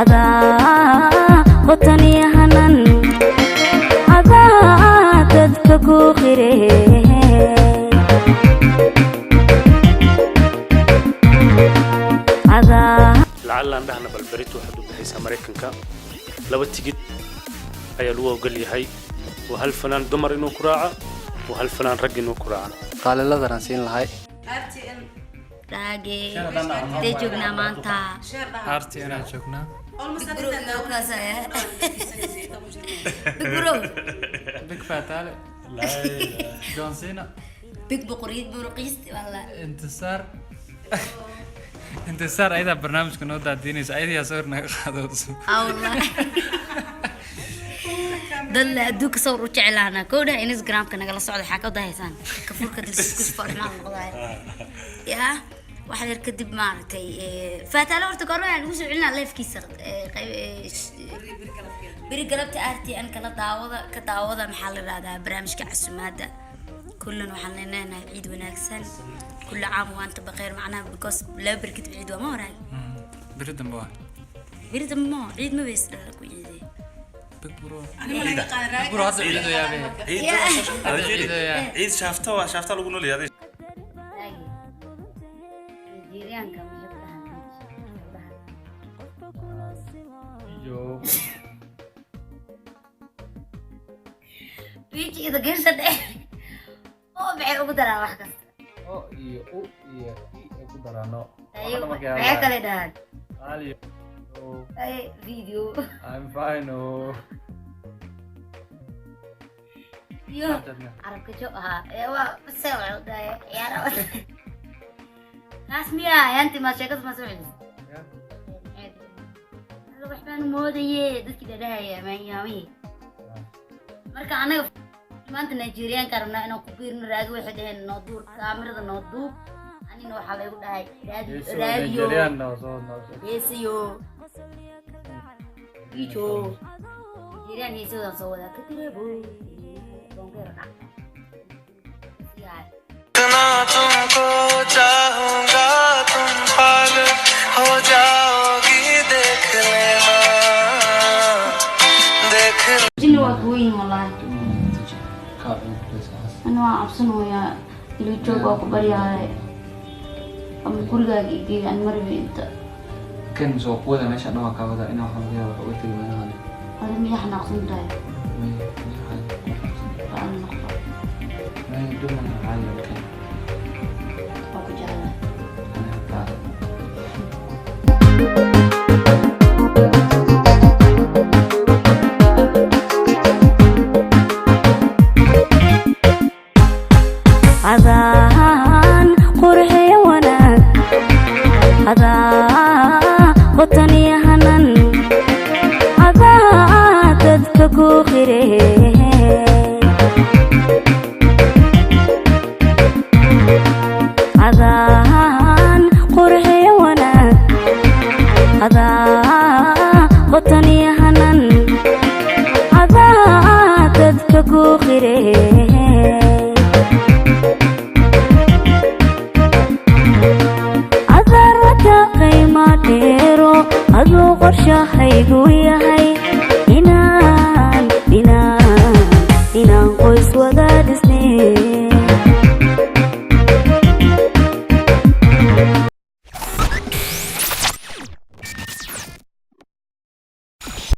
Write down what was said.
Adaa wataniyahanan, adaa dadka ku qire. Adaa Lacalaan dhahna, bal berito waxaad u bixaysaa Maraykanka, laba tigid ayaa lagu ogol yahay oo hal fanaan dumar inuu ku raaco oo hal fanaan rag inuu ku raaco. Qaaliladan siin lahay. Raage, intee joognaa maanta? Aarti inaan joognaa. Big bro. Big Fatale, John Cena. Big boqoriyad boqorqiist walla. Intisaar, Intisaar ayadaa barnaamijka noo daadiinaysa, ayadayaa sawir naga qaadooso. Awla dad la adduunka sawir u jeclaana kowdha. Instagramka nagala socda. Waxaa ka dahaysaan kafurka dilsiskus farxmaan noqdaay yaa wax yar kadib. Maaragtay, Faataale horta goorma aan ugu soo celinaa leefkiisa? Beri galabta RTN kala daawada, ka daawada. Maxaa la yidhahdaa barnaamijka casumaadda? Kullan waxaan leenahay ciid wanaagsan, كل عام وأنت بخير. Macnaha because 2 beri kadib ciid waa ma horaay. Beri dambe waa. Beri dambe ma ciid ma beys dhala ku ciiday. Big bro, big bro, hadda ciido yaabe. Ciid. Hadda ciido yaa. Ciid shaafta waa shaafta lagu nool yahay. Nigerianka maxay ku dhahaan? Yo. Biiji ida geesha dhex oo maxay ugu daraan wax kasta? O iyo u iyo i ay ku daraano. Maxay kale dhahaan? Ali. Ay, video. I'm fine, oh. Iyo carabka jo ahaa ee waa base waxay u dhahay ciyaara kaas miya yaanti ma sheekada ma soo celis. Alla, wax baan moodaye dadkii dhadhahaya maanyaamihii. Marka anaga maanta Nigerianka rabnaa inaan ku biirno. Raagi waxay dhaheen noo duur kaamirada, noo duub. Anina waxaa laygu dhahay raadiyo raadiyo. Nigerian no soo no soo. Heesayo ijo Nigerian heesadan soo wadaa ka tireebo bongeer dhac siyaa. इतना तुमको चाहूंगा, तुम पागल हो जाओगी, देख लेना, देख Jinni waa ka weyn wallaahi. Ani waan cabsanayaa, ilo joog waa ku baryahay ama gurigaaga igeey aan marbi inta. Kan soo kuwada meesha dhan waa kaa wada inaa waxaa laga yaaba wax uga tegi meelahan. Adi miyaa xanaaqsan tahay? Aan noqdo. May duman, caadi waa kan. Waa ku jeclahay. Ana taa. Adaan qurxiya wanaag, adaa wataniyahanan, adaa dadka ku qire. Adaan qurxiya wanaag, adaa wataniyahanan, adaa dadka ku qire. Adaraka qiima dheero, aduu qorshahaygu yahay.